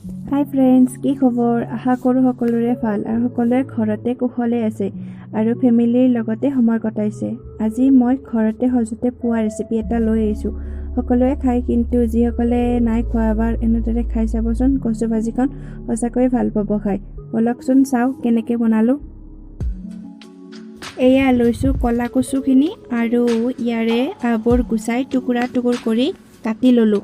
হাই friends, কি খবৰ? আশা কৰোঁ সকলোৰে ভাল আৰু সকলোৱে ঘৰতে কুশলে আছে আৰু ফেমিলিৰ লগতে সময় কটাইছে। আজি মই ঘৰতে সহজতে পোৱা ৰেচিপি এটা লৈ আহিছোঁ। সকলোৱে খায়, কিন্তু যিসকলে নাই খোৱা এবাৰ এনেদৰে খাই চাবচোন। কচু ভাজিখন সঁচাকৈয়ে ভাল পাব খাই। ব'লকচোন চাওঁ কেনেকৈ বনালোঁ। এয়া লৈছোঁ ক'লা কচুখিনি আৰু ইয়াৰে আহবোৰ গুচাই টুকুৰা টুকুৰ কৰি কাটি ল'লোঁ।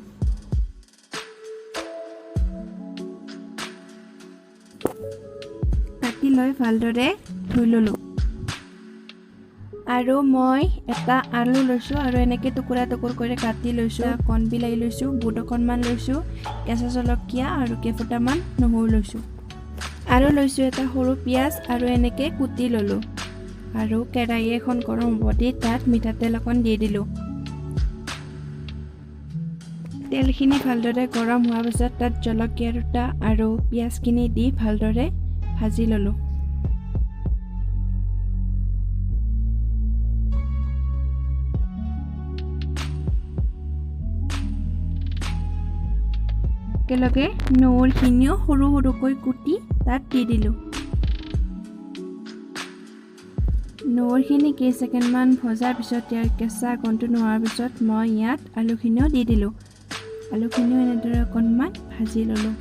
কাটি লৈ ভালদৰে ধুই ল'লোঁ। আৰু মই এটা আলু লৈছোঁ আৰু এনেকৈ টুকুৰা টুকুৰ কৰি কাটি লৈছোঁ। কণ বিলাহী লৈছোঁ, বুট অকণমান লৈছোঁ, কেঁচা জলকীয়া আৰু কেইফুটামান নহৰু লৈছোঁ। আৰু লৈছোঁ এটা সৰু পিঁয়াজ আৰু এনেকৈ কুটি ল'লোঁ। আৰু কেৰাহী এখন গৰম হ'ব দি তাত মিঠাতেল অকণ দি দিলোঁ। তেলখিনি ভালদৰে গৰম হোৱাৰ পিছত তাত জলকীয়া দুটা আৰু পিঁয়াজখিনি দি ভালদৰে ভাজি ল'লোঁ। একেলগে নহৰুখিনিও সৰু সৰুকৈ কুটি তাত দি দিলোঁ। নহৰুখিনি কেইছেকেণ্ডমান ভজাৰ পিছত, ইয়াৰ কেঁচা গোন্ধটো নোহোৱাৰ পিছত মই ইয়াত আলুখিনিও দি দিলোঁ। আলুখিনিও এনেদৰে অকণমান ভাজি ল'লোঁ।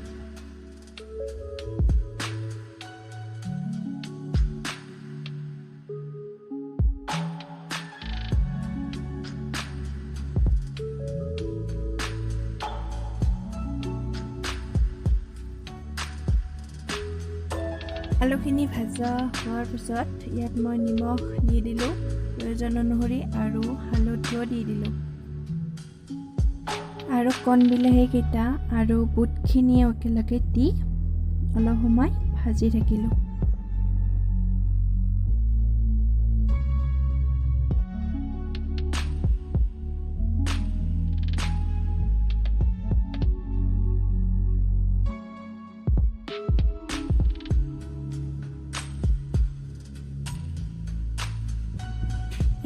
আলুখিনি ভাজা হোৱাৰ পিছত ইয়াত মই নিমখ দি দিলোঁ প্ৰয়োজন অনুসৰি আৰু হালধিও দি দিলোঁ। আৰু কণ বিলাহীকেইটা আৰু বুটখিনিও একেলগে দি অলপ সময় ভাজি থাকিলোঁ।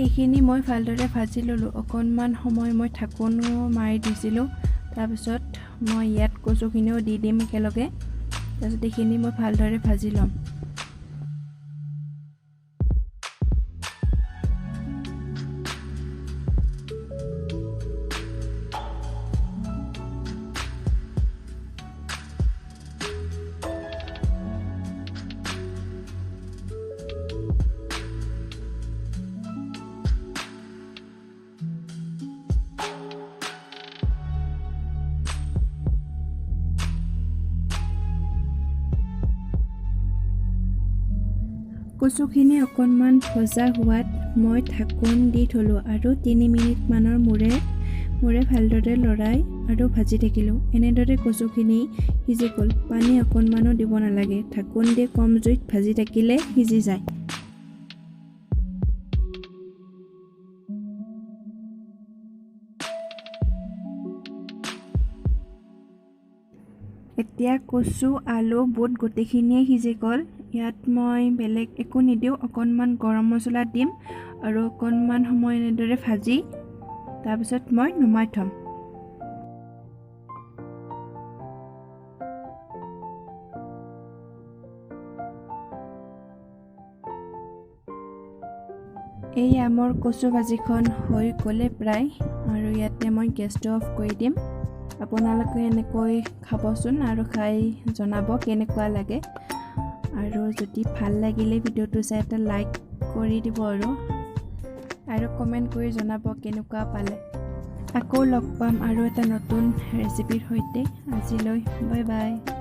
এইখিনি মই ভালদৰে ভাজি ল'লোঁ। অকণমান সময় মই ঢাকোনো মাৰি দিছিলোঁ। তাৰপিছত মই ইয়াত কচুখিনিও দি দিম একেলগে। তাৰপিছত এইখিনি মই ভালদৰে ভাজি ল'ম। কচুখিনি অকণমান ভজা হোৱাত মই ঢাকোন দি থ'লোঁ আৰু 3 মিনিটমানৰ মূৰে মূৰে ভালদৰে লৰাই আৰু ভাজি থাকিলোঁ। এনেদৰে কচুখিনি সিজি গ'ল। পানী অকণমানো দিব নালাগে। ঢাকোন দি কম জুইত ভাজি থাকিলে সিজি যায়। এতিয়া কচু, আলু, বুট গোটেইখিনিয়ে সিজি গ'ল। ইয়াত মই বেলেগ একো নিদিওঁ, অকণমান গৰম মছলা দিম আৰু অকণমান সময় এনেদৰে ভাজি তাৰপিছত মই নমাই থ'ম। এই মোৰ কচু ভাজিখন হৈ গ'লে প্ৰায়। আৰু ইয়াতে মই গেছটো অফ কৰি দিম। আপোনালোকে এনেকৈ খাবচোন আৰু খাই জনাব কেনেকুৱা লাগে। আৰু যদি ভাল লাগিলে ভিডিঅ'টো চাই এটা লাইক কৰি দিব আৰু কমেণ্ট কৰি জনাব কেনেকুৱা পালে। আকৌ লগ পাম আৰু এটা নতুন ৰেচিপিৰ সৈতে। আজিলৈ বাই বাই।